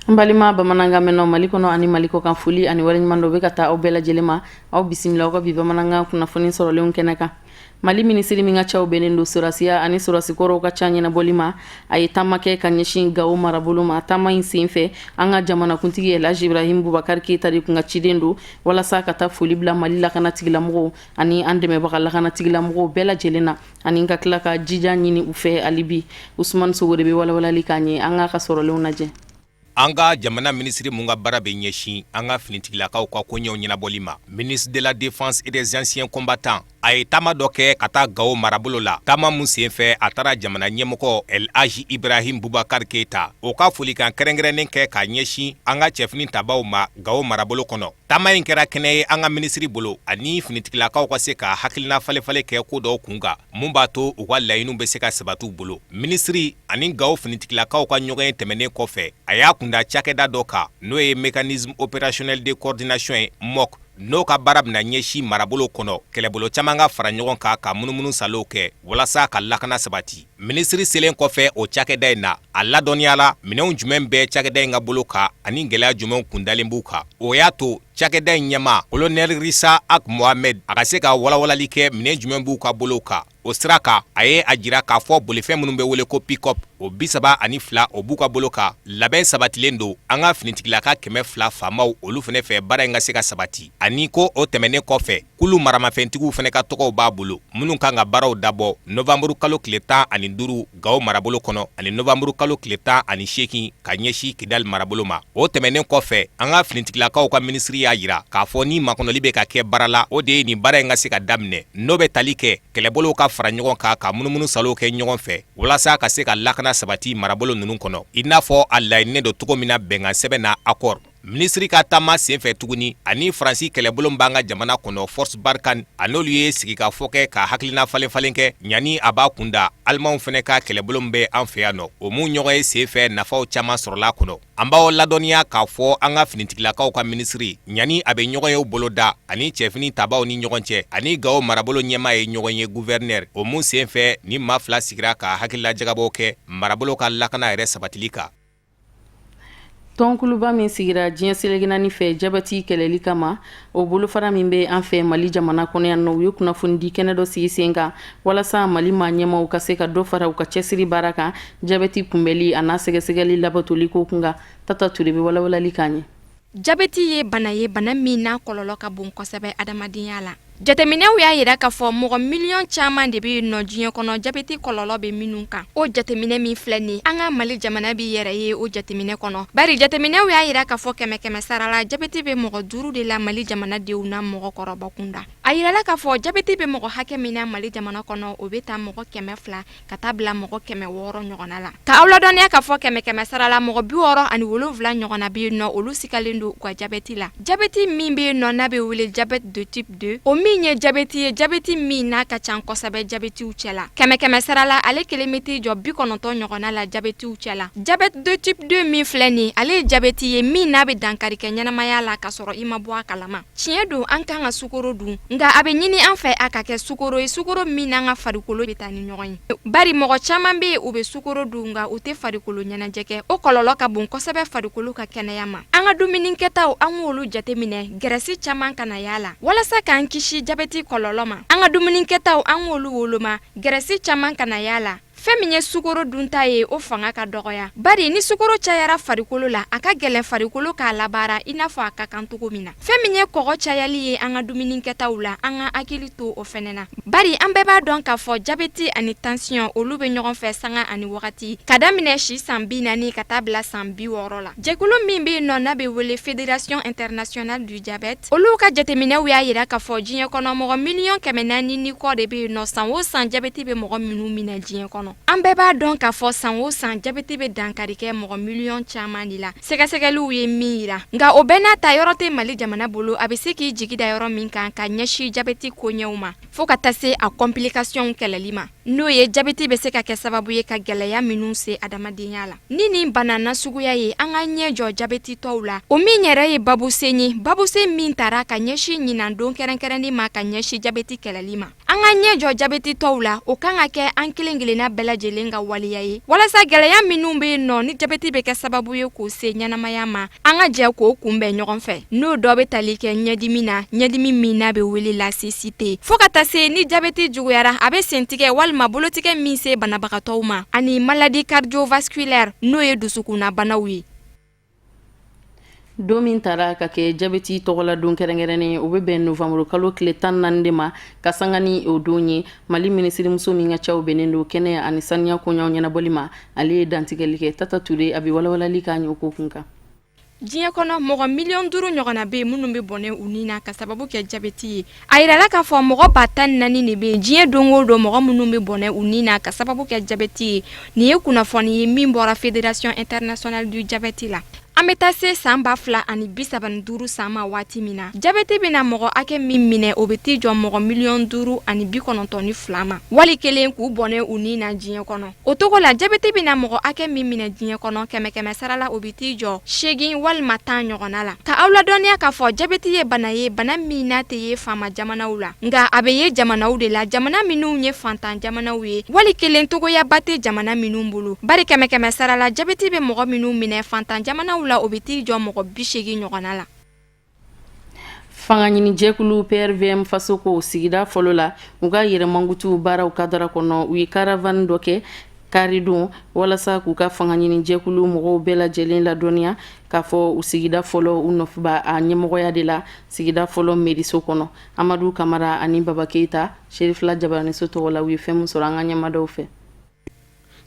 N balima bamanankan mɛnnaw Mali kɔnɔ ani Mali kɔkan, foli ani waleɲuman dɔ bɛ ka taa aw bɛɛ lajɛlen ma. Aw bisimila aw ka bi bamanankan kunnafoni sɔrɔlenw kɛnɛ kan. Mali minisiri min ka caw bɛnnen don sɔrɔdasiya ani sɔrɔdasikɔrɔw ka ca ɲɛnabɔli ma, a ye taama kɛ ka ɲɛsin Gawo marabolo ma. Taama in senfɛ, an ka jamanakuntigi Elhaji Ibrahim Bubakari Keyita de tun ka ciden don walasa ka taa foli bila Mali lakana tigilamɔgɔw ani an dɛmɛbaga lakana tigilamɔgɔw bɛɛ lajɛlen na, ani ka tila ka jija ɲini u fɛ hali bi. Usumani Sogo de bɛ walawalali k'an ye. An k'a ka sɔrɔlenw lajɛ. An ka jamana minisiri mun ka baara bɛ ɲɛsin an ka finitigilakaw ka koɲɛw ɲɛnabɔli ma, ministre de la Défense et des Anciens Combattants, a ye taama dɔ kɛ ka taa Gawo marabolo la. Taama mun senfɛ, a taara jamana ɲɛmɔgɔ El Hadji Ibrahim Boubacar Keita, o ka folikan kɛrɛnkɛrɛnnen kɛ k'a ɲɛsin an ka cɛfini tabaw ma Gawo marabolo kɔnɔ. Taama in kɛra kɛnɛ ye an ka minisiri bolo ani finitigilakaw ka se ka hakilina falenfalen kɛ ko dɔw kun kan mun b'a to u ka laɲiniw bɛ se ka sabati u bolo. Minisiri ani Gawo finitigilakaw ka ɲɔgɔn ye tɛmɛnen kɔfɛ, a y'a kunda cakɛda dɔ kan, n'o ye Mécanisme opérationnel de coordination ye, MOC, n'o ka baara bɛna ɲɛsin marabolo kɔnɔ kɛlɛbolo caman ka fara ɲɔgɔn kan ka munumunu salow kɛ walasa ka lakana sabati. Minisiri selen kɔfɛ o cakɛda in na, a ladɔnniyala minɛnw jumɛn bɛ cakɛda in ka bolo kan ani gɛlɛya jumɛnw kundalen b'u kan. O y'a to cakɛda in ɲɛmaa, colonel Rissa Ag Mohamed, a ka se ka walawalali kɛ minɛn jumɛn b'u ka bolo kan. O sira kan, a ye a jira k'a fɔ bolifɛn minnu bɛ wele ko pick-up, o 32, o b'u ka bolo kan. Labɛn sabatilen don an ka finitigilaka 200 faamaw, olu fana fɛ, baara in ka se ka sabati. Ani ko o tɛmɛnen kɔfɛ, kulu maramafɛntigiw fana ka tɔgɔw b'a bolo minnu kan ka baaraw dabɔ novanburu kalo tile 15 Gawo marabolo kɔnɔ ani novanburu kalo tile 18 ka ɲɛsin Kidali marabolo ma. O tɛmɛnen kɔfɛ, an ka finitigilakaw ka minisiri y'a jira k'a fɔ ni makɔnɔli bɛ ka kɛ baara la, o de ye nin baara in ka se ka daminɛ, n'o bɛ tali kɛ kɛlɛbolow ka fara ɲɔgɔn kan ka munumunu salow kɛ ɲɔgɔn fɛ walasa ka se ka lakana sabati marabolo ninnu kɔnɔ, i n'a fɔ a laɲininen don cogo min na bɛnkan sɛbɛn na, accord. Minisiri ka taama senfɛ tuguni, ani Faransi kɛlɛbolo b'an ka jamana kɔnɔ, Force Barkhane, a n'olu ye sigikafɔ kɛ ka hakilina falen-falen kɛ ɲani a b'a kunda Alimanw fana ka kɛlɛbolo bɛ an fɛ yan nɔ. O mun ɲɔgɔn ye senfɛ, nafaw caman sɔrɔla kɔnɔ. An b'aw ladɔnniya k'a fɔ an ka finitigilakaw ka minisiri, ɲani a bɛ ɲɔgɔn ye boloda ani cɛfini tabaw ni ɲɔgɔn cɛ, ani Gawo marabolo ɲɛmaa ye ɲɔgɔn ye, gouverneur, o mun senfɛ ni maa fila sigira ka hakilila jagabɔ kɛ marabolo ka lakana yɛrɛ sabatili kan. Tɔnkuluba min sigira diɲɛ seleke naani fɛ jabɛti kɛlɛli kama, o bolofara min bɛ an fɛ Mali jamana kɔnɔ yan nɔ, u ye kunnafonidi kɛnɛ dɔ sigi sen kan walasa Mali maa ɲɛmaw ka se ka dɔ fara u ka cɛsiri baara kan jabɛti kunbɛli a n'a sɛgɛsɛgɛli labatoli ko kun kan. Tata Ture bɛ walawalali k'an ye. Jabɛti ye bana ye, bana min n'a kɔlɔlɔ ka bon kosɛbɛ adamadenya la. Jateminɛw y'a jira k'a fɔ mɔgɔ miliyɔn caman de bɛ yen nɔ diɲɛ kɔnɔ, jabɛti kɔlɔlɔ bɛ minnu kan. O jateminɛ min filɛ nin, an ka Mali jamana b'i yɛrɛ ye o jateminɛ kɔnɔ, bari jateminɛw y'a jira k'a fɔ kɛmɛ kɛmɛ sara la, jabɛti bɛ mɔgɔ duuru de la Mali jamanadenw na mɔgɔkɔrɔba kunda. A yirala k'a fɔ jabɛti bɛ mɔgɔ hakɛ min na Mali jamana kɔnɔ, o bɛ taa mɔgɔ 200 ka taa bila mɔgɔ 600 ɲɔgɔnna la. Ka aw ladɔnniya k'a fɔ kɛmɛ kɛmɛ sara la, mɔgɔ 67 ɲɔgɔnna bɛ yen nɔ, olu sikalen don u ka jabɛti la. Jabɛti min bɛ yen nɔ n'a bɛ wele diabète de type 2, o min ye jabɛti ye, jabɛti min n'a ka ca kosɛbɛ jabɛtiw cɛ la, kɛmɛ kɛmɛ sara la, ale kelen bɛ t'i jɔ 90 ɲɔgɔnna la jabɛtiw cɛ la. Diabète de type 2 min filɛ nin, ale ye jabɛti ye min n'a bɛ dankari kɛ ɲɛnamaya la k'a sɔrɔ i ma bɔ a kalama. Tiɲɛ don, an kan ka sukoro dun, nka a bɛ ɲini an fɛ a ka kɛ sukoro ye, sukoro min n'an ka farikolo bɛ taa ni ɲɔgɔn ye, bari mɔgɔ caman bɛ yen, u bɛ sukoro dun, nka u tɛ farikolo ɲɛnajɛ kɛ. O kɔlɔlɔ ka bon kosɛbɛ farikolo ka kɛnɛya ma. An ka dumuni kɛtaw, an k'olu jateminɛ, gɛrɛsi caman kana y'a la walasa k'an kisi jabɛti kɔlɔlɔ ma. An ka dumuni kɛtaw, an k'olu woloma, gɛrɛsi caman kana y'a la. Fɛn min ye sukoro dunta ye, o fanga ka dɔgɔya, bari ni sukoro cayara farikolo la, a ka gɛlɛn farikolo k'a labaara i n'a fɔ a ka kan cogo min na. Fɛn min ye kɔgɔ cayali ye an ka dumuni kɛtaw la, an ka hakili to o fɛnɛ na, bari an bɛɛ b'a dɔn k'a fɔ jabɛti ani tansiyɔn, olu bɛ ɲɔgɔn fɛ sanga ani wagati, ka daminɛ si san 40 ka taa bila san 60 la. Jɛkulu min bɛ yen nɔ n'a bɛ wele Fédération internationale du diabète, olu ka jateminɛw y'a jira k'a fɔ diɲɛ kɔnɔ, mɔgɔ miliyɔn 400 ni kɔ de bɛ yen nɔ, san o san jabɛti bɛ mɔgɔ minnu minɛ diɲɛ kɔnɔ. An bɛɛ b'a dɔn k'a fɔ san o san jabɛti bɛ dankari kɛ mɔgɔ miliyɔn caman de la, sɛgɛsɛgɛliw ye min jira. Nka o bɛɛ n'a ta, yɔrɔ tɛ Mali jamana bolo a bɛ se k'i jigi da yɔrɔ min kan ka ɲɛsin jabɛti koɲɛw ma, fo ka taa se a complications kɛlɛli ma, n'o ye jabɛti bɛ se ka kɛ sababu ye ka gɛlɛya minnu se adamadenya la. Ni nin bana nasuguya ye, an ka ɲɛ jɔ jabɛtitɔw la, o min yɛrɛ ye babusen ye, babusen min tara ka ɲɛsin ɲinan don kɛrɛnkɛrɛnnen ma ka ɲɛsin jabɛti kɛlɛli ma. An ka ɲɛ jɔ jabɛtitɔw la, o kan ka kɛ an kelen kelenna bɛɛ bɛɛ lajɛlen ka waleya ye walasa gɛlɛya minnu bɛ yen nɔ ni jabɛti bɛ kɛ sababu ye k'o se ɲɛnamaya ma, an ka jɛ k'o kunbɛn ɲɔgɔn fɛ. N'o dɔ bɛ tali kɛ ɲɛdimi na, ɲɛdimi min n'a bɛ wele la cécité, fo ka taa se ni jabɛti juguyara, a bɛ sentigɛ walima bolotigɛ min se banabagatɔw ma, ani maladie cardiovasculaire, n'o ye dusukunnabanaw ye. Don min tara ka kɛ jabɛti tɔgɔla don kɛrɛnkɛrɛnnen, o bɛ bɛn novanburu kalo tile 14 de ma. Ka sanga ni o don ye, Mali minisirimuso min ka caw bɛnnen don kɛnɛya ani saniya koɲaw ɲɛnabɔli ma, ale ye dantigɛli kɛ. Tata Ture, a bɛ walawalali k'an ye o ko kun kan. Diɲɛ kɔnɔ, mɔgɔ miliyɔn 5 ɲɔgɔnna bɛ yen minnu bɛ bɔnɛ u ni na ka sababu kɛ jabɛti ye. A yirala k'a fɔ mɔgɔ 14,000 de bɛ yen diɲɛ don o don, mɔgɔ minnu bɛ bɔnɛ u ni na ka sababu kɛ jabɛti ye. Nin ye kunnafoni ye min bɔra Fédération internationale du diabète la. An bɛ taa se san 2035 san ma waati min na, jabɛti bɛna mɔgɔ hakɛ min minɛ, o bɛ t'i jɔ mɔgɔ miliyɔn 592 ma, wali kelen k'u bɔnɛ u ni na diɲɛ kɔnɔ. O togo la, jabɛti bɛna mɔgɔ hakɛ min minɛ diɲɛ kɔnɔ, kɛmɛ kɛmɛ sara la, o bɛ t'i jɔ 8 walima 10 ɲɔgɔnna la. Ka aw ladɔnniya k'a fɔ jabɛti ye bana ye, bana min n'a tɛ ye faama jamanaw la, nka a bɛ ye jamanaw de la, jamana minnu ye fantan jamanaw ye, wali kelen togoyaba tɛ jamana minnu bolo. Bari kɛmɛ kɛmɛ sara la, jabɛti bɛ mɔgɔ minnu minɛ fantan jamanaw la, o bɛ t'i jɔ mɔgɔ 80 ɲɔgɔnna la. Fanga ɲinijɛkulu PRVM Fasoko, sigida fɔlɔ la, u ka yɛrɛmankutu baaraw kadara kɔnɔ, u ye caravane dɔ kɛ karidon walasa k'u ka fanga ɲinijɛkulu mɔgɔw bɛɛ lajɛlen ladɔnniya k'a fɔ u sigida fɔlɔ, u nɔfɛ a ɲɛmɔgɔya de la sigida fɔlɔ meriso kɔnɔ. Amadu Kamara ani Baba Keyita, Serifila Jabaraniso tɔgɔ la, u ye fɛn min sɔrɔ an ka ɲɛmadaw fɛ.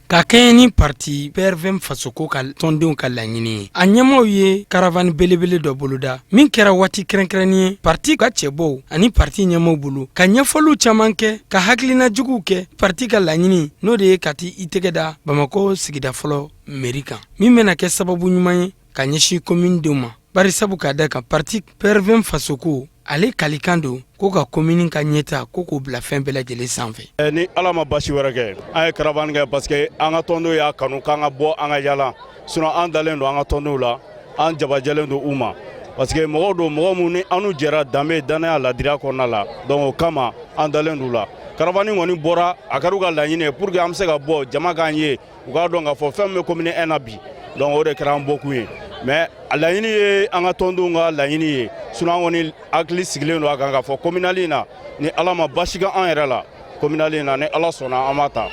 Ka kɛɲɛ ni parti PRVM Fasoko ka tɔndenw ka laɲini ye, a ɲɛmaaw ye caravane belebele dɔ boloda min kɛra waati kɛrɛnkɛrɛnnen ye parti ka cɛbɔw ani parti ɲɛmaaw bolo ka ɲɛfɔliw caman kɛ, ka hakilina juguw kɛ. Parti ka laɲini, n'o de ye ka ti i tɛgɛ da Bamakɔ sigida fɔlɔ meri kan, min bɛna kɛ sababu ɲuman ye ka ɲɛsin komini denw ma, bari sabu k'a da kan parti PRVM Fasoko ale kalikan don ko ka komini ka ɲɛta ko k'o bila fɛn bɛɛ lajɛlen sanfɛ. Ni Ala ma basi wɛrɛ kɛ, an ye caravane kɛ parce que an ka tɔndenw y'a kanu k'an ka bɔ, an ka yala. Sinon an dalen don an ka tɔndenw la, an jabajɛlen don u ma, parce que mɔgɔw don, mɔgɔ minnu ni an n'u jɛra danbe, danaya, ladiriya kɔnɔna la. Donc o kama an dalen don u la. Caravane kɔni bɔra, a kɛra u ka laɲini ye pour que an bɛ se ka bɔ, jama k'an ye, u k'a dɔn k'a fɔ fɛn min bɛ commune 1 na bi. Donc o de kɛra an bɔkun ye, mais a laɲini ye an ka tɔndenw ka laɲini ye. Sinon an kɔni hakili sigilen don a kan k'a fɔ communale in na, ni Ala ma basi kɛ an yɛrɛ la, communale in na, ni Ala sɔnna, an b'a ta.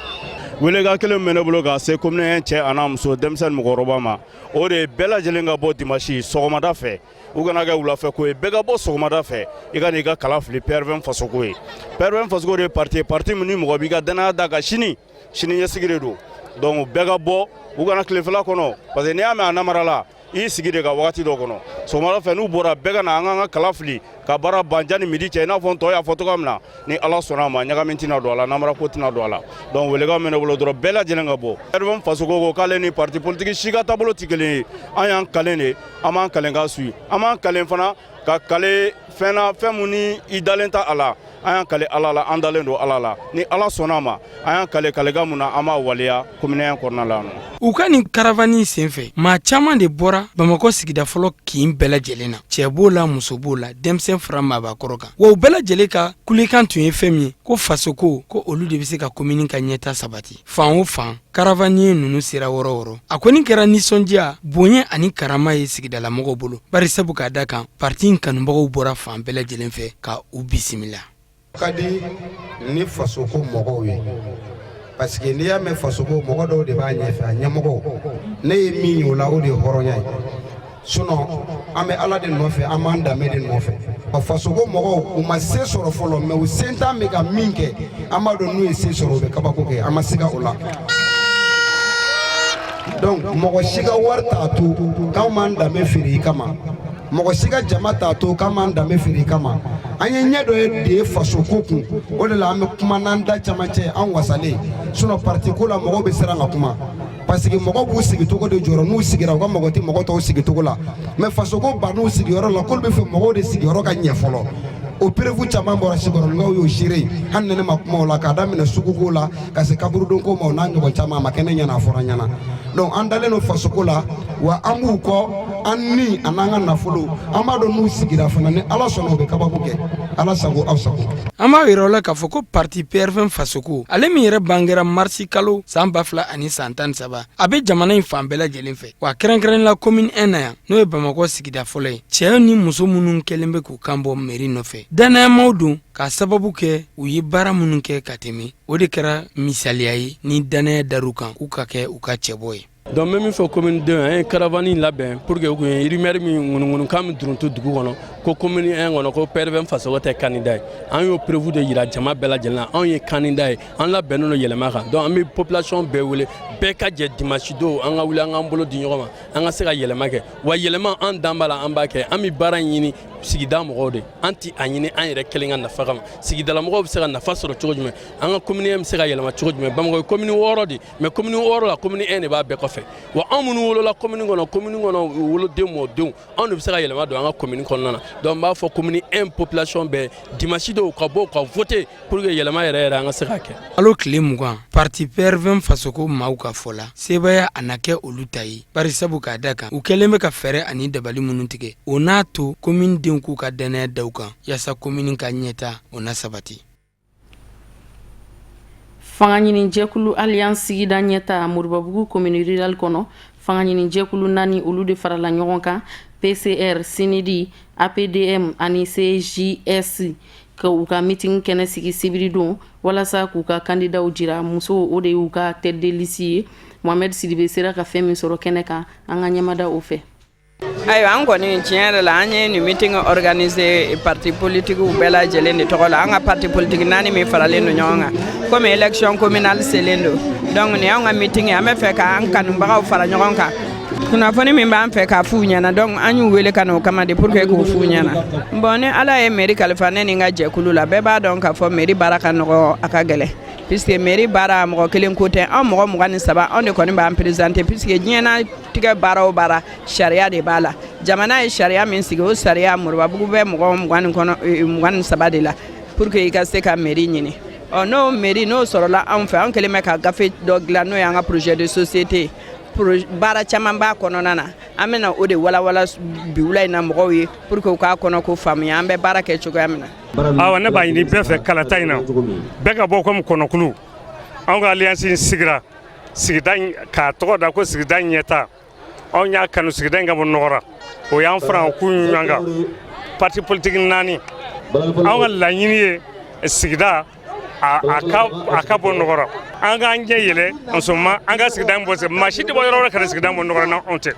Welekan kelen min bɛ ne bolo k'a se commune 1 cɛ an'a muso, denmisɛnnin, mɔgɔkɔrɔba ma, o de ye bɛɛ lajɛlen ka bɔ dimanche sɔgɔmada fɛ. U kana kɛ wulafɛ ko ye, bɛɛ ka bɔ sɔgɔmada fɛ, i ka n'i ka kala fili PRVM Fasoko ye. PRVM Fasoko de ye parti ye, parti min ni mɔgɔ b'i ka danaya da kan, sini sini ɲɛsigi de don. Donc bɛɛ ka bɔ, u kana tilefɛla kɔnɔ, parce que n'i y'a mɛn a namarala, i y'i sigi de ka wagati dɔ kɔnɔ. Sɔgɔmada fɛ n'u bɔra, bɛɛ ka na, an k'an ka kala fili ka baara ban janni midi cɛ. I n'a fɔ n tɔ y'a fɔ cogoya min na, ni Ala sɔnna a ma, ɲagami tɛna don a la, namara ko tɛna don a la. Donc welekan min bɛ ne bolo dɔrɔn, bɛɛ lajɛlen ka bɔ. PRVM Fasoko ko k'ale ni parti politique si ka taabolo tɛ kelen ye. An y'an kalen de, an b'an kalen ka suit, an b'an kalen fana ka kale fɛn na, fɛn mun ni i dalen ta a la. An y'an kale Ala la, an dalen don Ala la. Ni Ala sɔnna a ma, an y'an kale kalekan mun na, an b'a waleya commune 1 kɔnɔna la. U ka nin caravane senfɛ, maa caman de bɔra Bamakɔ sigida fɔlɔ kin bɛɛ lajɛlen na. Cɛ b'o la, muso b'o la, denmisɛn fara maabakɔrɔ kan. Wa u bɛɛ lajɛlen ka kulekan tun ye fɛn min ye, ko Fasoko, ko olu de bɛ se ka komini ka ɲɛta sabati. Fan o fan caravanier ninnu sera, wɔrɔ wɔrɔ, a kɔni kɛra nisɔndiya, bonya ani karama ye sigidalamɔgɔw bolo, bari sabu k'a da kan parti in kanubagaw bɔra fan bɛɛ lajɛlen fɛ ka u bisimila. Ka di ni Fasoko mɔgɔw ye, parce que n'i y'a mɛn Fasoko, mɔgɔ dɔw de b'a ɲɛfɛ, a ɲɛmɔgɔw. Ne ye min ye o la, o de ye hɔrɔnya ye. Sinon an bɛ Ala de nɔfɛ, an b'an danbe de nɔfɛ. Fasoko mɔgɔw, u ma se sɔrɔ fɔlɔ, mais u sentan bɛ ka min kɛ, an b'a dɔn n'u ye se sɔrɔ, u bɛ kabako kɛ, an ma siga o la. Donc mɔgɔ si ka wari t'a to k'anw m'an danbe feere i kama, mɔgɔ si ka jama t'a to k'an m'an danbe feere i kama. An ye ɲɛ dɔ ye de ye fasoko kun, o de la an bɛ kuma n'an da camancɛ, an wasalen. Sinon parti ko la, mɔgɔw bɛ siran ka kuma, parce que mɔgɔw b'u sigicogo de jɔrɔ. N'u sigira, u ka mɔgɔ tɛ mɔgɔ tɔw sigicogo la. Mais fasoko ba n'u sigiyɔrɔ la, k'olu bɛ fɛ mɔgɔw de sigiyɔrɔ ka ɲɛ fɔlɔ. O preuve caman bɔra, Sikɔrɔnikaw y'o seere. Hali ni ne ma kuma o la, k'a daminɛ suguko la ka se kaburudonko ma, o n'a ɲɔgɔn caman, a ma kɛ ne ɲɛna, a fɔra ɲɛna. Donc an dalen don fasoko la, wa an b'u kɔ, an ni a n'an ka nafolo. An b'a dɔn n'u sigira fana, ni Ala sɔnna, u bɛ kabako kɛ. Ala sago, aw sago. An b'a yira la k'a fɔ ko parti PRVM Fasoko, ale min yɛrɛ bangera marisi kalo san 2013, a bɛ jamana in fan bɛɛ lajɛlen fɛ, wa kɛrɛnkɛrɛn la commune 1 na yan, n'o ye Bamakɔ sigida fɔlɔ ye. Cɛɛ ni muso minnu kɛlen bɛ k'u kan bɔ mairie nɔfɛ, dannayamaw don k'a sababu kɛ u ye baara minnu kɛ ka tɛmɛ, o de kɛra misaliya ye ni dannaya dar'u kan k'u ka kɛ u ka cɛbɔ ye. Donc n bɛ min fɔ commune denw, an ye caravane labɛn pour que u kun ye rumeur min ŋunuŋunukan min duruntu dugu kɔnɔ ko commune 1 kɔnɔ ko PRVM Fasoko tɛ candidat ye, an y'o preuve de yira jama bɛɛ lajɛlen na. Anw ye candidat ye, an labɛnnen don yɛlɛma kan. Donc an bɛ population bɛɛ wele, bɛɛ ka jɛ dimanche don, an ka wuli, an k'an bolo di ɲɔgɔn ma, an ka se ka yɛlɛma kɛ. Wa yɛlɛma, an dan b'a la, an b'a kɛ. An bɛ baara ɲini sigida mɔgɔw de, an ti a ɲini an yɛrɛ kelen ka nafa kama. Sigidala mɔgɔw bɛ se ka nafa sɔrɔ cogo jumɛn, an ka commune 1 bɛ se ka yɛlɛma cogo jumɛn? Bamakɔ ye commune 6 de, mais commune 6 la, commune 1 de b'a bɛɛ kɔfɛ. Wa anw minnu wolola commune kɔnɔ, commune kɔnɔ woloden mɔdenw, anw de bɛ se ka yɛlɛma don an ka commune kɔnɔna na. Donc n b'a fɔ commune 1 population bɛɛ, dimanche don, ka bɔ ka voter pour que yɛlɛma yɛrɛ yɛrɛ an ka se ka kɛ. Kalo tile 20, parti PRVM Fasoko maaw ka fɔ la, sebaaya a na kɛ olu ta ye, bari sabu k'a da kan u kɛlen bɛ ka fɛɛrɛ ani dabali minnu tigɛ, o n'a to commune denw k'u ka dannaya da u kan yaasa commune ka ɲɛta o na sabati. Fanga ɲinijɛkulu Alliance Sigida Ɲɛta Moribabugu commune rurale kɔnɔ, fanga ɲinijɛkulu naani, olu de farala ɲɔgɔn kan: PCR, CNID, APDM ani CJS, ka u ka meeting kɛnɛ sigi sibiridon walasa k'u ka kandidaw jira musow. O de y'u ka tête de liste ye. Mohamed Sidibe sera ka fɛn min sɔrɔ kɛnɛ kan, an ka ɲɛmada o fɛ. Ayiwa, an kɔni, tiɲɛ yɛrɛ la, an ye nin meeting organiser parti politiquew bɛɛ lajɛlen de tɔgɔ la, an ka parti politique naani min faralen don ɲɔgɔn kan. Komi élection communale selen don, donc nin y'anw ka meeting ye. An bɛ fɛ k'an kanubagaw fara ɲɔgɔn kan, kunnafoni min b'an fɛ k'a f'u ɲɛna. Donc an y'u wele ka n'o kama de, pour que k'o f'u ɲɛna. Bon, ni Ala ye mairie kalifa ne ni n ka jɛkulu la, bɛɛ b'a dɔn k'a fɔ mairie baara ka nɔgɔ, a ka gɛlɛn, puisque mairie baara mɔgɔ kelen ko tɛ. An mɔgɔ 23, anw de kɔni b'an présenter, puisque diɲɛnatigɛ baara o baara, sariya de b'a la. Jamana ye sariya min sigi, o sariya, Moribabugu bɛ mɔgɔ 20 nin kɔnɔ, 23 de la, pour que i ka se ka mairie ɲini. Ɔ, n'o mairie n'o sɔrɔla anw fɛ, an kɛlen bɛ ka gafe dɔ dilan, n'o y'an ka projet de société. Baara caman b'a kɔnɔna na. An bɛna o de walawala bi wula in na mɔgɔw ye, pour que u k'a kɔnɔ ko faamuya, an bɛ baara kɛ cogoya min na. Awa, ne b'a ɲini bɛɛ fɛ, kalata in na, bɛɛ ka bɔ komi kɔnɔkulu. Anw ka alliance in sigira sigida k'a tɔgɔ da ko Sigida Ɲɛta. Anw y'a kanu sigida in ka bɔ nɔgɔ ra, o y'an fara k'u ɲɔgɔn kan, parti politique naani. Anw ka laɲini ye sigida a ka bɔ nɔgɔ ra, an k'an ɲɛ yɛlɛ musoman, an ka sigida in bɔ. Maa si tɛ bɔ yɔrɔ wɛrɛ ka na sigida bɔ nɔgɔ ra n'anw tɛ.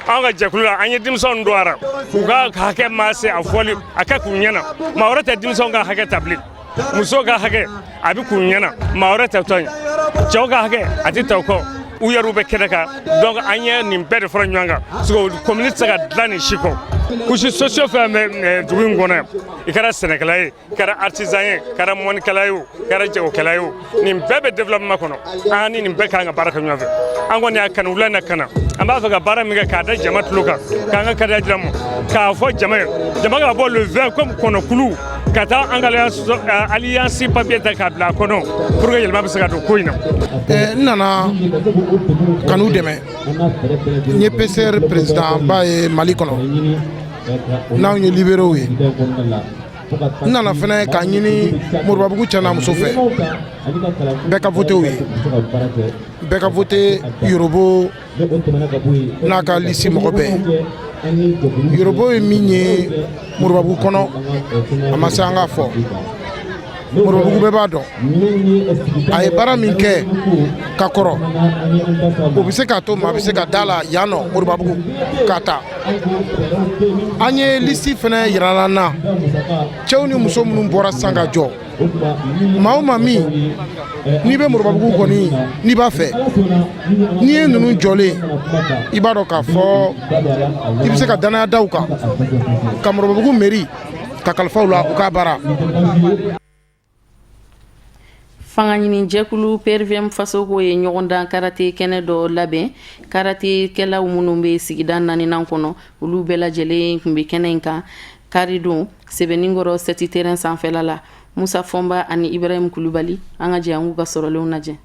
Anw ka jɛkulu la, an ye denmisɛnw don a ra, u ka hakɛ ma se a fɔli a kɛ k'u ɲɛna. Maa wɛrɛ tɛ denmisɛnw ka hakɛ ta bilen. Musow ka hakɛ a bɛ k'u ɲɛna, maa wɛrɛ tɛ tɔn ye. Cɛw ka hakɛ a tɛ ta o kɔ, u yɛrɛw bɛ kɛnɛ kan. Donc an ye nin bɛɛ de fara ɲɔgɔn kan, parce que commune tɛ se ka dilan nin si kɔ. Couches sociaux fɛn bɛ dugu in kɔnɔ yan, i kɛra sɛnɛkɛla ye, i kɛra artisan ye, i kɛra mɔnikɛla ye o, i kɛra jagokɛla ye o, nin bɛɛ bɛ développement kɔnɔ. An ni nin bɛɛ kan ka baara kɛ ɲɔgɔn fɛ. An kɔni y'a kanu wula in na ka na, an b'a fɛ ka baara min kɛ, k'a da jama tulo kan, k'an ka kariya jira ma, k'a fɔ jama ye, jama ka bɔ le 20 comme kɔnɔkulu, ka taa an ka alliance papier ta k'a bila a kɔnɔ, pour que yɛlɛma bɛ se ka don ko in na. N nana ka n'u dɛmɛ. N ye PCR président ba ye Mali kɔnɔ, n'anw ye libéraux ye. N nana fana k'a ɲini Moribabugu cɛ n'a muso fɛ, bɛɛ ka voter u ye, bɛɛ ka voter Yorobo n'a ka liste mɔgɔ bɛɛ. Yorobo ye min ye Moribabugu kɔnɔ, a ma se an k'a fɔ, Moribabugu bɛɛ b'a dɔn. A ye baara min kɛ ka kɔrɔ, o bɛ se k'a to maa bɛ se ka da la yan nɔ Moribabugu ka ta. An ye liste fana yirala an na, cɛw ni muso minnu bɔra sisan ka jɔ. Maa o maa min n'i bɛ Moribabugu kɔni n'i b'a fɛ, n'i ye ninnu jɔlen, i b'a dɔn k'a fɔ i bɛ se ka danaya da u kan ka Moribabugu mairie ka kalifa u la, u k'a baara. Fanga ɲini jɛkulu PRVM Fasoko ye ɲɔgɔndan karate kɛnɛ dɔ labɛn. Karatekɛlaw minnu bɛ sigida naaninan kɔnɔ, olu bɛɛ lajɛlen tun bɛ kɛnɛ in kan karidon Sebeninkɔrɔ sɛti terrain sanfɛla la. Musa Fɔnba ani Ibrahim Kulubali, an ka jɛ an k'u ka sɔrɔlenw lajɛ.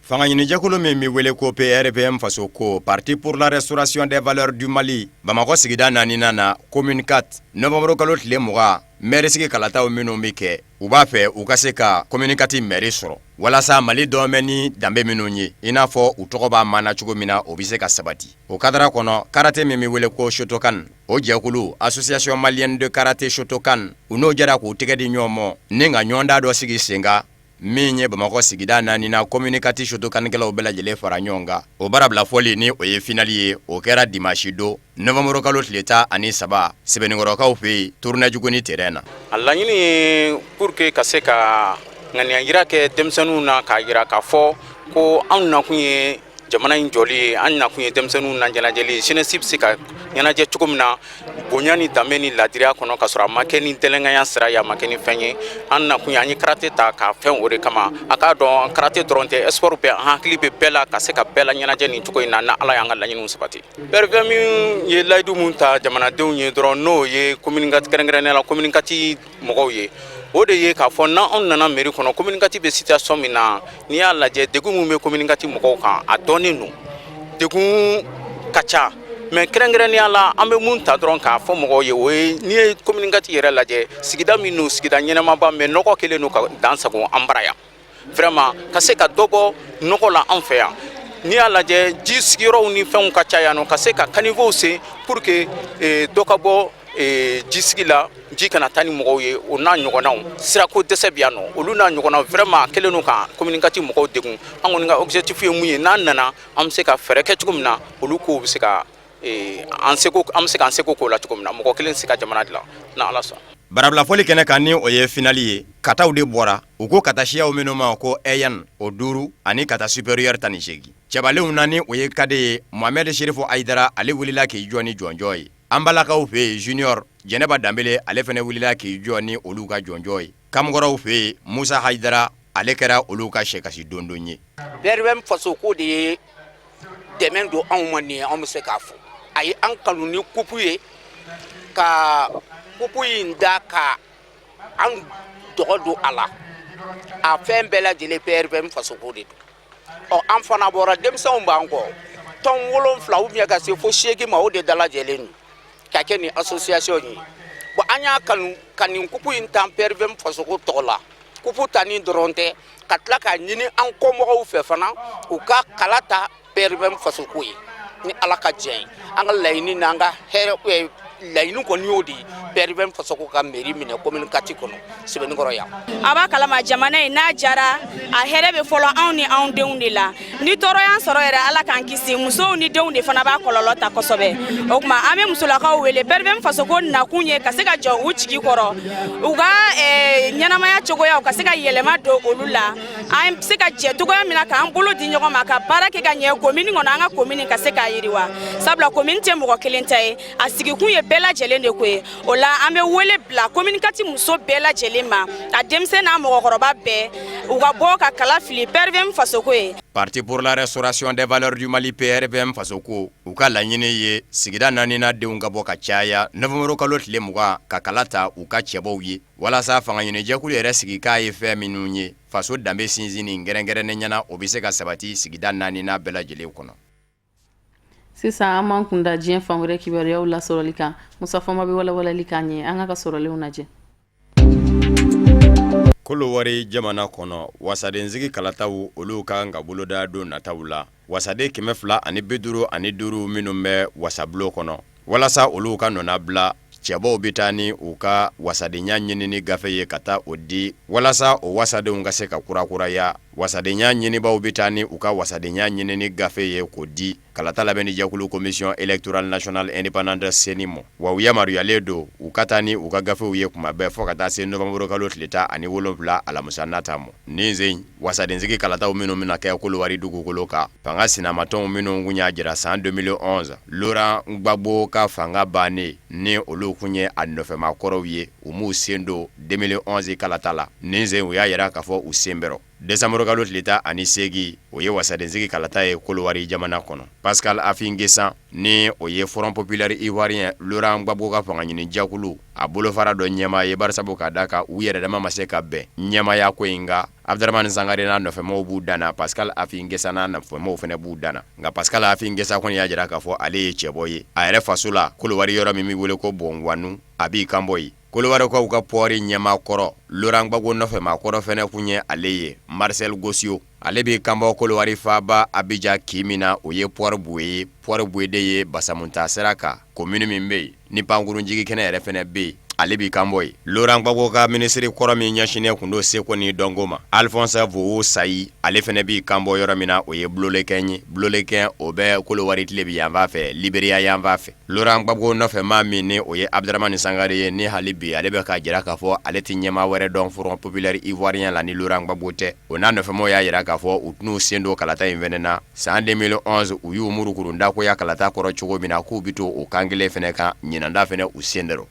Fangaɲinijɛkulu min bɛ wele ko PRVM Fasoko, Parti pour la restauration des valeurs du Mali, Bamakɔ sigida naaninan na, commune 4, novembre kalo tile 20, mɛrisigi kalataw minnu bɛ kɛ, u b'a fɛ u ka se ka commune 4 mɛri sɔrɔ walasa Mali dɔn bɛ ni danbe minnu ye, i n'a fɔ u tɔgɔ b'a maana cogo min na, o bɛ se ka sabati. O kadara kɔnɔ, karate min bɛ wele ko Shotokan, o jɛkulu Association malienne de karaté Shotokan, u n'o jɛra k'u tɛgɛ di ɲɔgɔn ma ni ka ɲɔgɔndan dɔ sigi sen kan min ye Bamakɔ sigida naaninan commune 4 Shotokankɛlaw bɛɛ lajɛlen fara ɲɔgɔn kan. O baarabila fɔli ni o ye finali ye, o kɛra dimanche don novembre kalo tile 13 Sɛbɛnnikɔrɔkaw fɛ yen, Tournai-Juguni terrain na. A laɲini ye pour que ka se ka ŋaniya jira kɛ denmisɛnninw na, k'a jira k'a fɔ ko anw nakun ye jamana in jɔli ye, an nakun ye denmisɛnninw na ɲɛnajɛli ye, jeunesse bɛ se ka ɲɛnajɛ cogo min na bonya ni danbe ni ladiriya kɔnɔ, ka sɔrɔ a ma kɛ ni dɛlɛnkanya sira ye, a ma kɛ ni fɛn ye. An nakun ye, an ye karate ta k'a fɛn o de kama. A k'a dɔn, karate dɔrɔn tɛ, sport bɛɛ, an hakili bɛ bɛɛ la ka se ka bɛɛ la ɲɛnajɛ nin cogo in na, ni Ala y'an ka laɲiniw sabati. PRVM ye layidu mun ta jamanadenw ye dɔrɔn, n'o ye commune 4, kɛrɛnkɛrɛnnenya la commune 4 mɔgɔw ye, o de ye k'a fɔ n'anw nana mairie kɔnɔ, commune 4 bɛ situation min na, n'i y'a lajɛ, degun min bɛ commune 4 mɔgɔw kan, a dɔnnen don, degun ka ca. Mais kɛrɛnkɛrɛnnenya la, an bɛ mun ta dɔrɔn k'a fɔ mɔgɔw ye, o ye n'i ye commune 4 yɛrɛ lajɛ, sigida min don, sigida ɲɛnamaba, mais nɔgɔ kɛlen don ka dan sagon an bara yan. Vraiment, ka se ka dɔ bɔ nɔgɔ la an fɛ yan. N'i y'a lajɛ, ji sigiyɔrɔw ni fɛnw ka ca yan nɔ, ka se ka caniveau sen pour que dɔ ka bɔ jisigi la, ji kana taa ni mɔgɔw ye, o n'a ɲɔgɔnnaw. Sirako dɛsɛ bɛ yan nɔ, olu n'a ɲɔgɔnnaw. Vraiment, a kɛlen don ka commune 4 mɔgɔw degun. An kɔni ka objectif ye mun ye, n'an nana, an bɛ se ka fɛɛrɛ kɛ cogo min na, olu kow bɛ se ka an seko, an bɛ se k'an seko k'o la cogo min na. Mɔgɔ kelen tɛ se ka jamana dilan, n'Ala sɔnna. Barabilafɔli kɛnɛ kan, ni o ye finali ye, kataw de bɔra. U ko kata siyaw minnu ma ko Heian, o duuru, ani kata supérieur 18. Cɛbalenw na, ni o ye cadet ye, Mohamed Sherifo Ayidara, ale wulila k'i jɔ ni jɔnjɔn ye. An balakaw fɛ yen, junior, Jɛnɛba Danbele, ale fana wulila k'i jɔ ni olu ka jɔnjɔn ye. Kamkɔrɔw fɛ yen, Musa Hayidara, ale kɛra olu ka sɛkasi dondon ye. PRVM Fasoko de ye dɛmɛ don anw ma nin ye. Anw bɛ se k'a fɔ a ye an kanu ni kupu ye, ka kupu in da ka an dɔgɔ don a la. A fɛn bɛɛ lajɛlen, PRVM Fasoko de don. Ɔ, an fana bɔra, denmisɛnw b'an kɔ, tɔn wolonfila ou bien ka se fo seegin ma, o de dalajɛlen don ka kɛ nin association ye. Bon, an y'a kanu ka nin kupu in tan PRVM Fasoko tɔgɔ la. Kupu tanni dɔrɔn tɛ, ka tila k'a ɲini an kɔmɔgɔw fɛ fana, u ka kala ta PRVM Fasoko ye, ni Ala ka diɲɛ ye. An ka laɲini n'an ka hɛrɛ laɲini kɔni y'o de ye, PRVM Fasoko ka mairie minɛ commune 4 kɔnɔ, Sɛbɛnnikɔrɔ yan. A b'a kalama, jamana in n'a jara, a hɛrɛ bɛ fɔlɔ anw ni anw denw de la. Ni tɔɔrɔ y'an sɔrɔ yɛrɛ, Ala k'an kisi, musow ni denw de fana b'a kɔlɔlɔ ta kosɛbɛ. O tuma, an bɛ musolakaw wele. PRVM Fasoko nakun ye ka se ka jɔ u jigi kɔrɔ, u ka ɲɛnamaya cogoya ka se ka yɛlɛma don olu la, an bɛ se ka jɛ cogoya min na k'an bolo di ɲɔgɔn ma ka baara kɛ ka ɲɛ commune kɔnɔ, an ka commune ka se k'a yiriwa. Sabula commune tɛ mɔgɔ kelen ta ye, a sigikun ye bɛɛ lajɛlen de ko ye. O la, an bɛ wele bila commune 4 muso bɛɛ lajɛlen ma, a denmisɛn n'a mɔgɔkɔrɔba bɛɛ, u ka bɔ ka kala fili PRVM Fasoko ye. Parti pour la restauration des valeurs du Mali, PRVM Fasoko, u ka laɲini ye sigida naaninan denw ka bɔ ka caya novembre kalo tile 20 ka kala ta u ka cɛbɔw ye, walasa fanga ɲinijɛkulu yɛrɛ sigi k'a ye fɛn minnu ye, faso danbe sinsinni kɛrɛnkɛrɛnnen ɲɛna, o bɛ se ka sabati sigida naaninan bɛɛ lajɛlen kɔnɔ. Sisan, an b'an kunda diɲɛ fan wɛrɛ kibaruyaw lasɔrɔli kan. Musa Fɔnba bɛ walawalali k'an ye. An ka sɔrɔlenw lajɛ. Kolowari jamana kɔnɔ, wasadensigi kalataw, olu ka kan ka boloda don nataw la. Wasaden 255 minnu bɛ wasabulon kɔnɔ, walasa olu ka nɔnabila, cɛbɔw bɛ taa ni u ka wasadenya ɲinini gafe ye ka taa o di walasa o wasadenw ka se ka kurakuraya. Wasadenya ɲinibaw bɛ taa ni u ka wasadenya ɲinini gafe ye k'o di kalata labɛnni jɛkulu Commission électorale nationale indépendante CENI ma. Wa u yamaruyalen don u ka taa ni u ka gafew ye kuma bɛɛ fo ka taa se novembre kalo tile 17 alamisa nata ma. Nin sen wasadensigi kalataw minnu bɛna kɛ Kolowari dugukolo kan, fanga sinamatɔnw minnu kun y'a jira san 2011 Laurent Gbagbo ka fanga bannen, ni olu kun ye a nɔfɛmaakɔrɔw ye, u m'u sen don 2011 kalata la. Nin sen, u y'a jira k'a fɔ u sen bɛrɔ. Décembre kalo tile 18, o ye wasadensigi kalata ye Kolowari jamana kɔnɔ. Pascal Affi N'Guessan, ni o ye Front populaire ivoirien, Laurent Gbagbo ka fanga ɲini jɛkulu. a bolofara dɔ ɲɛmaa ye, barisabu ka d'a kan u yɛrɛ dama ma se ka bɛn ɲɛmaaya ko in kan. Abdramani Sangare n'a nɔfɛmɔgɔw b'u dan na, Pascal Affi N'Guessan n'a nɔfɛmɔgɔw fana b'u dan na. Nka Pascal Affi N'Guessan kɔni y'a jira k'a fɔ ale ye cɛbɔ ye a yɛrɛ faso la Kolowari, yɔrɔ min bɛ wele ko Bongouanou, a b'i kanbɔ yen. Kolowarikaw ka pɔri ɲɛmaa kɔrɔ Laurent Gbagbo nɔfɛmaa kɔrɔ fana kun ye ale ye, Marcel Gossio. Ale b'i kanbɔ Kolowari faaba Abijan kin min na, o ye Port Boué ye. Port Boué de ye Basamunta sira kan commune min bɛ yen ni pankurunjigi kɛnɛ yɛrɛ fana bɛ yen, ale b'i kanbɔ yen. Laurent Gbagbo ka minisiri kɔrɔ min ɲɛsinnen tun don seko ni dɔnko ma, Alphonse Vowo Sayi, ale fana b'i kanbɔ yɔrɔ min na, o ye Bloléquin ye. Bloléquin, o bɛ Kolowari tilebin yanfan fɛ, Liberiya yanfan fɛ. Laurent Gbagbo nɔfɛ maa min ni o ye Abdramani Sangare ye, ni hali bi ale bɛ k'a jira k'a fɔ ale tɛ ɲɛmaa wɛrɛ dɔn Front populaire ivoirien la ni Laurent Gbagbo tɛ, o n'a nɔfɛmaaw y'a jira k'a fɔ u tɛn'u sen don kalata in fɛnɛ na. San 2011, u y'u murukuru dakoya kalata kɔrɔ cogo min na, k'u bɛ to o kan kelen fɛnɛ kan ɲinan ta fɛnɛ u sen dɔrɔn.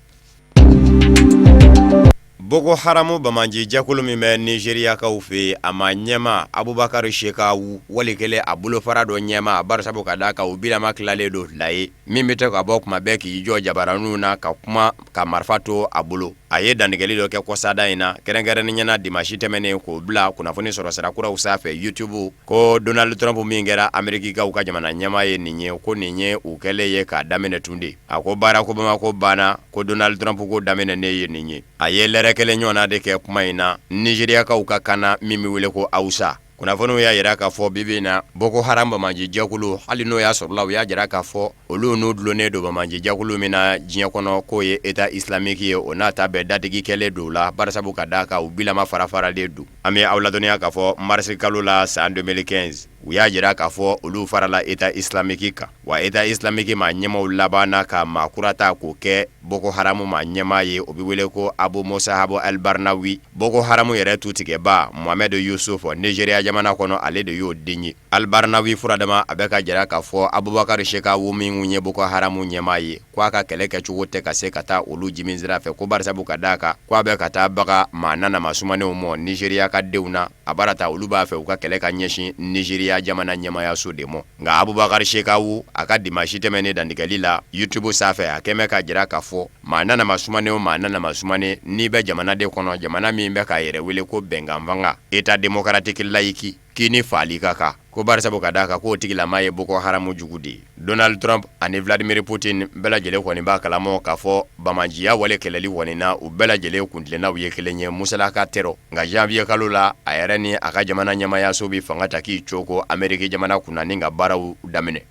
Boko Haramu banbaanci jɛkulu min bɛ Nizeriyakaw fɛ yen, a maa ɲɛmaa Abubakari Shekau, wali kelen a bolofara dɔ ɲɛmaa, barisabu ka d'a kan u bilama tilalen don fila ye, min bɛ to ka bɔ kuma bɛɛ k'i jɔ jabaraninw na ka kuma ka marifa to a bolo. A ye dantigɛli dɔ kɛ kɔsada in na, kɛrɛnkɛrɛnnenya na dimansi tɛmɛnen, k'o bila kunnafoni sɔrɔsira kuraw sanfɛ YouTube, ko Donald Trump min kɛra Amerikikaw ka jamana ɲɛmaa ye nin ye, ko nin ye u kɛlen ye k'a daminɛ tun de. A ko Barack Obama ko banna, ko Donald Trump ko daminɛ ne ye nin ye. A ye lɛrɛ kelen ɲɔgɔnna de kɛ kuma in na Nizeriyakaw ka kan na min bɛ wele ko Hausa. Kunnafoniw y'a jira k'a fɔ bi bi in na Boko Haram banbaanci jɛkulu, hali n'o y'a sɔrɔla u y'a jira k'a fɔ olu n'u dulonnen don banbaanci jɛkulu min na diɲɛ kɔnɔ k'o ye État islamique ye, o n'a ta bɛɛ dadigi kɛlen don u la, barisabu ka d'a kan u bilama fara faralen don. An bɛ aw ladɔnniya k'a fɔ marisi kalo la san 2015, u y'a jira k'a fɔ olu farala État islamique kan, wa État islamique maa ɲɛmaaw labanna ka maa kura ta k'o kɛ Boko Haram maa ɲɛmaa ye, o bɛ wele ko Abu Musab al-Barnawi. Boko Haram yɛrɛ tutigɛba Mohamed Yusuf Nizeriya jamana kɔnɔ, ale de y'o den ye. Al-Barnawi furadama a bɛ k'a jira k'a fɔ Abubakar Shekau min ye Boko Haram ɲɛmaa ye, ko a ka kɛlɛ kɛcogo tɛ ka se ka taa olu jimin sira fɛ, ko barisabu ka d'a kan ko a bɛ ka taa baga maa nanama sumanenw mɔ Nizeriya ka denw na. A bara ta olu b'a fɛ u ka kɛlɛ ka ɲɛsin Nizeriya jamana ɲɛmaayaso de mɔ. Nka Abubakar Shekau a ka dimansi tɛmɛnen dantigɛli la YouTube sanfɛ, a kɛmɛ k'a jira k'a fɔ maa nanama sumanen o maa nanama sumanen, n'i bɛ jamana de kɔnɔ, jamana min bɛ k'a yɛrɛ wele ko bɛnkan fanga, État démocratique laïque, k'i ni faali ka kan, ko barisabu ka d'a kan k'o tigilama ye Boko Haram jugu de ye. Donald Trump ani Vladimir Putin bɛɛ lajɛlen kɔni b'a kalama k'a fɔ banbaanciya wale kɛlɛli kɔni na, u bɛɛ lajɛlen kuntilennaw ye kelen ye musalaka tɛ. Nka janvier kalo la, a yɛrɛ ni a ka jamana ɲɛmaayaso bɛ fanga ta k'i coko Ameriki jamana kunna ni ka baaraw daminɛ.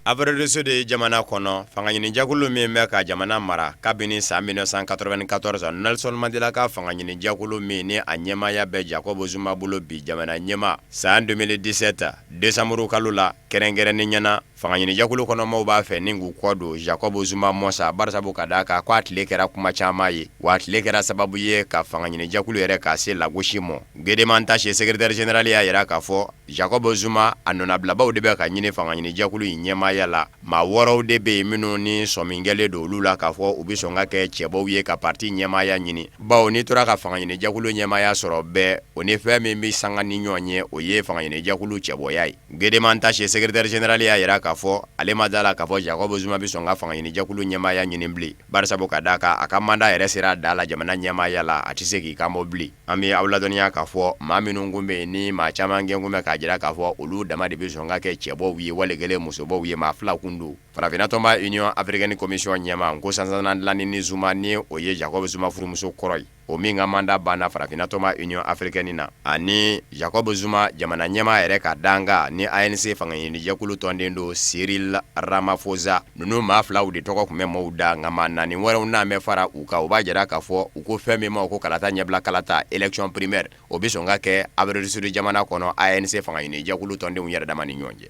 Afrique du Sud jamana kɔnɔ, fangaɲinijɛkulu min bɛ ka jamana mara kabini san 1994, Nelson Mandela ka fangaɲinijɛkulu min ni a ɲɛmaaya bɛ Jacob Zuma bolo bi jamana ɲɛmaa, san 2017 décembre kalo la, kɛrɛnkɛrɛnnenya na fangaɲinijɛkulu kɔnɔmaw b'a fɛ ni k'u kɔ don Jacob Zuma mɔ sa, barisabu ka d'a kan k'a tile kɛra kuma caman ye, wa a tile kɛra sababu ye ka fangaɲinijɛkulu yɛrɛ k'a se lagosi mɔ. Gwede Mantashe, secrétaire général, y'a jira k'a fɔ Jacob Zuma a nɔnabilabaaw de bɛ ka ɲini fangaɲinijɛkulu in ɲɛmaaya la. Maa wɔɔrɔw de bɛ yen minnu ni sɔmi kɛlen don olu la k'a fɔ u bɛ sɔn ka kɛ cɛbɔw ye ka parti ɲɛmaaya ɲini, bawo n'i tora ka fangaɲinijɛkulu ɲɛmaaya sɔrɔ bɛɛ, o ni fɛn min bɛ sanga ni ɲɔgɔn ye, o ye fangaɲinijɛkulu cɛbɔya ye. Gwede Mantashe, secrétaire général, y'a jira k'a fɔ ale ma da la k'a fɔ Jacob Zuma bɛ sɔn ka fangaɲinijɛkulu ɲɛmaaya ɲini bilen, barisabu ka d'a kan a ka mandat yɛrɛ sera a dan la jamana ɲɛmaaya la, a tɛ se k'i kanbɔ bilen. An bɛ aw ladɔnniya k'a fɔ maa minnu kun bɛ yen ni maa caman kɛ kun bɛ k'a jira k'a fɔ olu dama de bɛ sɔn ka kɛ cɛbɔw ye wali kelen musobɔw ye, maa fila kun don. Farafinna tɔnba Union africaine commission ɲɛmaa Nkosazana Dlamini Zuma, ni o ye Jacob Zuma furumuso kɔrɔ ye, o min ka mandat banna farafinna tɔnba Union africaine na, ani Jacob Zuma jamana ɲɛmaa yɛrɛ ka dankan ni ANC fangaɲinijɛkulu tɔnden don Cyril Ramaphosa, ninnu maa filaw de tɔgɔ tun bɛ maaw da. Nka maa naani wɛrɛw n'a bɛ fara u kan, o b'a jira k'a fɔ u ko fɛn min ma ko kalata ɲɛbila kalata, élection primaire, o bɛ sɔn ka kɛ Afrique du Sud jamana kɔnɔ ANC fangaɲinijɛkulu tɔndenw yɛrɛ dama ni ɲɔgɔn cɛ.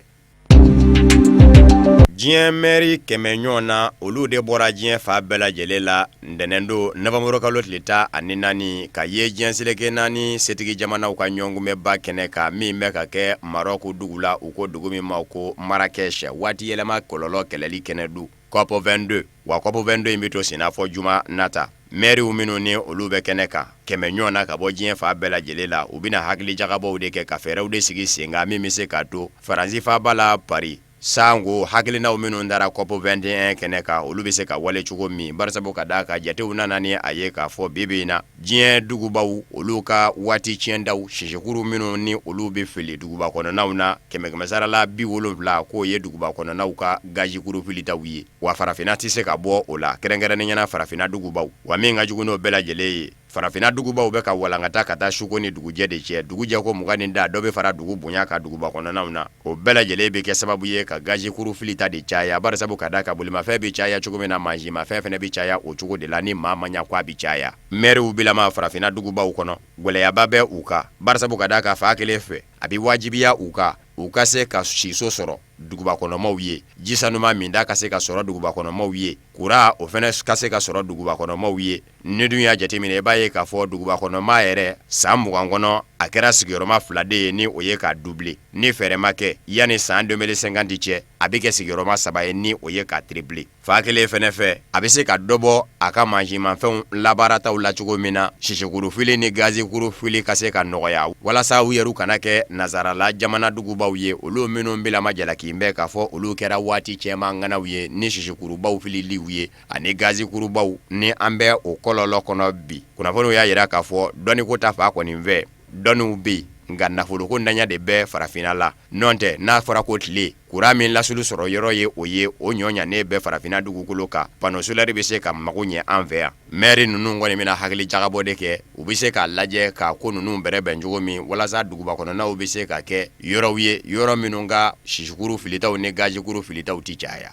Diɲɛ mɛri 100 ɲɔgɔn na, olu de bɔra diɲɛ fan bɛɛ lajɛlen la ntɛnɛndon nowanburukalo kalo tile 14 ka ye diɲɛ seleke naani setigi jamanaw ka ɲɔgɔnkunbɛnba kɛnɛ kan min bɛ ka kɛ Maroc dugu la, u ko dugu min ma ko Marrakech, waati yɛlɛma kɔlɔlɔ kɛlɛli kɛnɛ don COP 22. Wa COP 22 in bɛ to senna fɔ juma nata. Mɛriw minnu ni olu bɛ kɛnɛ kan 100 ɲɔgɔn na ka bɔ diɲɛ fan bɛɛ lajɛlen la, u bɛna hakilijagabɔw de kɛ ka fɛɛrɛw de sigi sen kan min bɛ se k'a to Faransi faaba la Paris. Sango hakilinaw minnu dara COP 21 kɛnɛ kan, olu bɛ se ka wale cogo min, barisabu ka d'a kan jatew nana ni a ye k'a fɔ bi bi in na, diɲɛ dugubaw olu ka waati tiɲɛdaw sisikuru minnu ni olu bɛ fili duguba kɔnɔnaw na, kɛmɛ sara la 70 k'o ye duguba kɔnɔnaw ka gazikuru filitaw ye. Wa farafinna tɛ se ka bɔ o la, kɛrɛnkɛrɛnnenya la farafinna dugubaw. Wa min ka jugu n'o bɛɛ lajɛlen ye, Farafinna dugubaw bɛ ka walankata ka taa suko ni dugujɛ de cɛ. Dugujɛ ko 20 ni da, dɔ bɛ fara dugu bonya kan duguba kɔnɔnaw na. O bɛɛ lajɛlen bɛ kɛ sababu ye ka gazikuru filita de caya, barisabu ka d'a kan bolimafɛn bɛ caya cogo min na, mansinmafɛn fana bɛ caya o cogo de la, ni maa ma ɲa ko a bɛ caya. Mɛriw bilama farafinna dugubaw kɔnɔ, gɛlɛyaba bɛ u kan, barisabu ka d'a kan fan kelen fɛ, a bɛ wajibiya u kan u ka se ka siso sɔrɔ duguba kɔnɔmaw ye, ji sanuma minta ka se ka sɔrɔ duguba kɔnɔmaw ye, kuran o fana ka se ka sɔrɔ duguba kɔnɔmaw ye. Ni dun y'a jateminɛ, i b'a ye k'a fɔ duguba kɔnɔmaa yɛrɛ san 20 kɔnɔ, a kɛra sigiyɔrɔma 2 de ye, ni o ye k'a doubler. Ni fɛɛrɛ ma kɛ, yanni san 2050 cɛ, a bɛ kɛ sigiyɔrɔma 3 ye, ni o ye k'a tripler. Fan kelen fɛnɛ fɛ, a bɛ se ka dɔ bɔ a ka mansinmafɛnw labaarataw la cogo min na, sisikuru fili ni gazikuru fili ka se ka nɔgɔya, walasa u yɛrɛ kana kɛ nazarala jamana dugubaw ye, olu minnu bilama jalaki bɛ k'a fɔ olu kɛra waati cɛman ŋanaw ye ni sisikurubaw fililiw ye ani gazikurubaw. Ni an bɛ o kɔlɔlɔ kɔnɔ bi, kunnafoniw y'a jira k'a fɔ dɔnniko ta fan kɔni fɛ, dɔnniw bɛ yen, nka nafoloko ntanya de bɛ farafinna la. Nɔntɛ n'a fɔra ko tile kuran min lasulu sɔrɔ yɔrɔ ye o ye, o ɲɔ ɲanen bɛ farafinna dugukolo kan, panneau solaire bɛ se ka mago ɲɛ an fɛ yan. Mɛri ninnu kɔni bɛna hakili jagabɔ de kɛ, u bɛ se k'a lajɛ k'a ko ninnu bɛrɛbɛn cogo min, walasa duguba kɔnɔnaw bɛ se ka kɛ yɔrɔw ye, yɔrɔ minnu ka sisikuru filitaw ni gazikuru filitaw tɛ caya.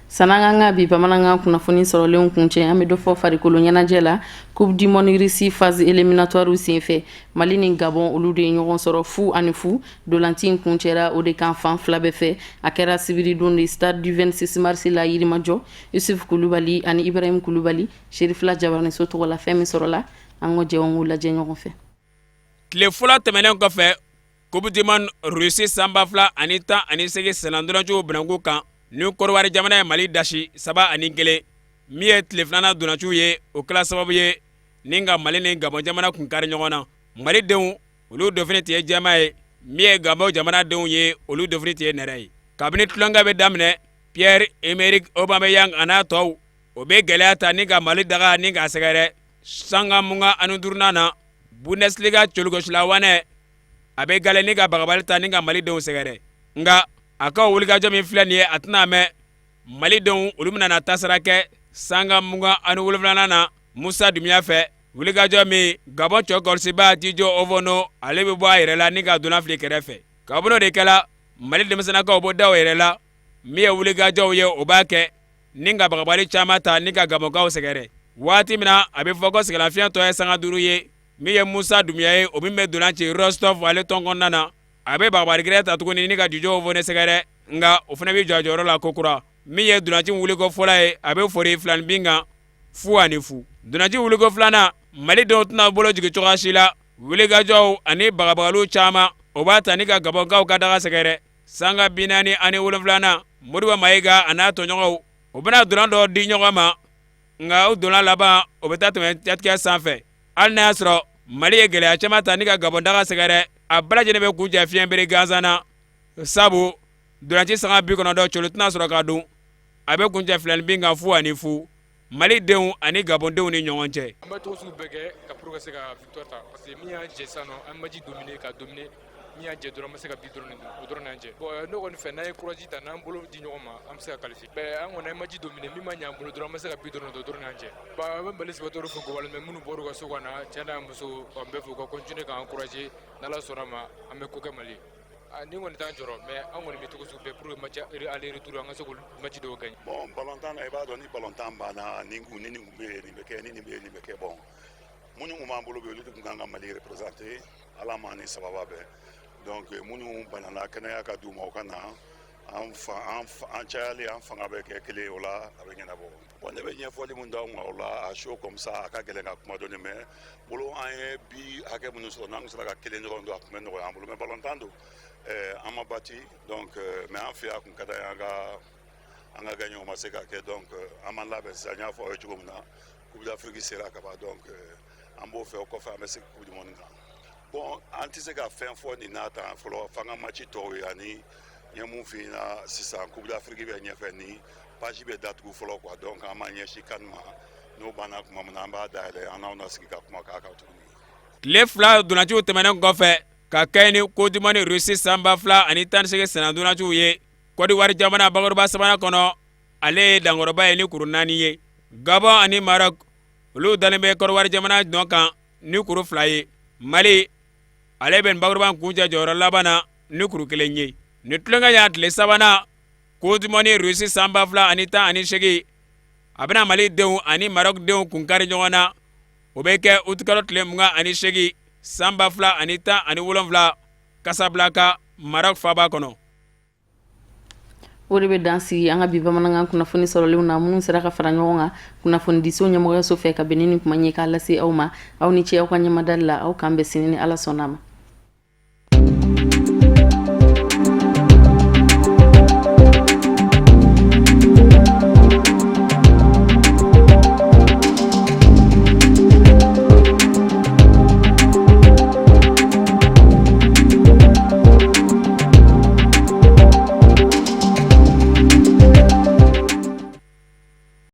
San'an k'an ka bi bamanankan kunnafoni sɔrɔlenw kuncɛ, an bɛ dɔ fɔ farikolo ɲɛnajɛ la. Coupe du monde Russie phase éliminatoire senfɛ, Mali ni Gabon olu de ye ɲɔgɔn sɔrɔ 0-0. Ntolanci in kuncɛra o de kan fan fila bɛɛ fɛ. A kɛra sibiridon de stade du 26 mars la Yirimajɔ. Yusuf Kulubali ani Ibrahim Kulubali, Serifila Jabaraniso tɔgɔ la, fɛn min sɔrɔla, an ka jɛ k'o lajɛ ɲɔgɔn fɛ. Tile fɔlɔ tɛmɛnen kɔfɛ Coupe du monde Russie san 2018 sennantolanciw bananku kan, ni Kɔdiwari jamana ye Mali dasi 3-1, min ye tile filanan ntolanciw ye, o kɛla sababu ye ni ka Mali ni Gabon jamana kun kari ɲɔgɔn na. Malidenw olu donfini tun ye jɛman ye, min ye Gabon jamanadenw ye, olu donfini tun ye nɛrɛ ye. Kabini tulonkɛ bɛ daminɛ, Pierre Emerick Aubameyang an'a tɔw, o bɛ gɛlɛya ta ni ka Mali daga ni k'a sɛgɛrɛ. Sanga 25nan na, Bundesliga colikosila Wane a bɛ gale ni ka bagabali ta ni ka malidenw sɛgɛrɛ, nka a ka wulikajɔ min filɛ nin ye, a tɛna mɛn malidenw olu bɛna na tasara kɛ sanga 27nan na Musa Dunbiya fɛ, wulikajɔ min Gabon cɛkɔlɔsibaa Didier Ovono ale bɛ bɔ a yɛrɛ la ni ka ntola fili kɛrɛfɛ. Kabini o de kɛla, Mali denmisɛnnakaw b'o da o yɛrɛ la, min ye wulikajɔw ye, o b'a kɛ ni ka bagabali caman ta ni ka Gabɔnkaw sɛgɛrɛ. Waati min na a bɛ fɔ ko sɛgɛnlafiɲɛ tɔ ye sanga 5 ye, min ye Musa Dunbiya ye, o min bɛ ntolan ci Rostov ale tɔn kɔnɔna na, a bɛ bagabali gɛrɛ ta tuguni ni ka Didier Ovono sɛgɛrɛ, nka o fana bɛ jɔ a jɔyɔrɔ la kokura. Min ye ntolanci wuliko fɔlɔ ye, a bɛ fori filaninbin kan 0-0. Ntolanci wuliko filanan, malidenw tɛna bolo jigin cogoya si la. Wulikajɔw ani bagabagaliw caman, o b'a ta ni ka Gabɔnkaw ka daga sɛgɛrɛ. Sanga 47nan, Modibo Mayiga a n'a tɔɲɔgɔnw, u bɛna ntolan dɔ di ɲɔgɔn ma, nka o ntolan laban, o bɛ taa tɛmɛ jatigɛ sanfɛ. Hali n'a y'a sɔrɔ Mali ye gɛlɛya caman ta ni ka Gabɔn daga sɛgɛrɛ, a bɛɛ lajɛlen bɛ kuncɛ fiɲɛbere gansan na, sabu ntolanci sanga 90 celu tɛna sɔrɔ ka don, a bɛ kuncɛ filaninbin kan 0-0 Malidenw ani Gabɔndenw ni ɲɔgɔn cɛ. An bɛ cogo sugu bɛɛ kɛ ka pour ka se ka victoire ta parce que min y'an jɛ sisan nɔ, an match dominer ka dominer, min y'an jɛ dɔrɔn, an bɛ se ka but dɔrɔn de dun, o dɔrɔn de y'an jɛ. Bon ne kɔni fɛ, n'an ye courage ta, n'an bolo di ɲɔgɔn ma, an bɛ se ka qualifier mais an kɔni an ye match dominer, min ma ɲɛ an bolo dɔrɔn, an bɛ se ka but dɔrɔn de dun, o dɔrɔn de y'an jɛ. Bon an bɛ Mali supporters fo k'u waleɲuman, minnu bɔra u ka so ka na, cɛ n'a muso, an bɛɛ fo ka continuer k'an encourager, n'Ala sɔnna ma, an bɛ ko kɛ Mali ye. Nin kɔni t'an jɔrɔ mais an kɔni bɛ cogo sugu bɛɛ pour que match aller retour an ka se k'o match dɔw gagner. Bon balontan na, i b'a dɔn ni balontan banna, nin kun ni nin kun bɛ yen, nin bɛ kɛ, ni nin bɛ yen, nin bɛ kɛ. Bon, minnu kun b'an bolo bi, olu de kun kan ka Mali représenter, Ala ma ni sababa bɛn. Donc minnu banana, kɛnɛya ka d'u ma, u ka na an fa an an cayalen, an fanga bɛ kɛ kelen, o la a bɛ ɲɛnabɔ. Bon, ne bɛ ɲɛfɔli mun d'aw ma o la, à chaud comme ça, a ka gɛlɛn ka kuma dɔɔni, mais bolo an ye but hakɛ minnu sɔrɔ, n'an sera ka kelen dɔrɔn don, a tun bɛ nɔgɔya an bolo, mais balontan don, an ma bati. Donc mais an fɛ yan, a kun ka d'an ye an ka gagner, o ma se ka kɛ. Donc an m'an labɛn sisan, n y'a fɔ aw ye cogo min na, Coupe d'Afrique sera ka ban, donc an b'o fɛ, o kɔfɛ an bɛ se Coupe du monde kan. Bon, an tɛ se ka fɛn fɔ nin n'a tan fɔlɔ, f'an ka match tɔw ye. Ani n ye mun f'i ɲɛna sisan, Coupe d'Afrique bɛ ɲɛfɛ, ni page bɛ datugu fɔlɔ quoi. Donc an b'an ɲɛsin CAN ma. N'o banna tuma min na, an b'a dayɛlɛ, an n'aw na sigi ka kuma k'a kan tuguni. Tile 2 dolanciw tɛmɛnen kɔfɛ ka kɛɲɛ ni Coupe du monde Russie san 2018 sennantolanciw ye, Kɔdiwari jamana bakuruba sabanan kɔnɔ, ale ye dankɔrɔba ye ni kuru 4 ye. Gabon ani Maroc, olu dalen bɛ Kɔdiwari jamana nɔ kan ni kuru 2 ye. Mali, ale bɛ nin bakuruba kuncɛ jɔyɔrɔ laban na ni kuru 1 ye. Nin tulonkɛ y'a tile sabanan Coupe du monde Russie san 2018, a bɛna Mali denw ani Maroc denw kun kari ɲɔgɔn na. O bɛ kɛ utikalo tile 28 san 2017 Casablanca, Maroc faaba kɔnɔ. O de bɛ dan sigi an ka bi bamanankan kunnafoni sɔrɔlenw na, minnu sera ka fara ɲɔgɔn kan kunnafonidiso ɲɛmɔgɔyaso fɛ ka bɛn ni nin kuma ye k'a lase aw ma. Aw ni ce aw ka ɲɛmadali la. Aw k'an bɛn sini ni Ala sɔnna a ma.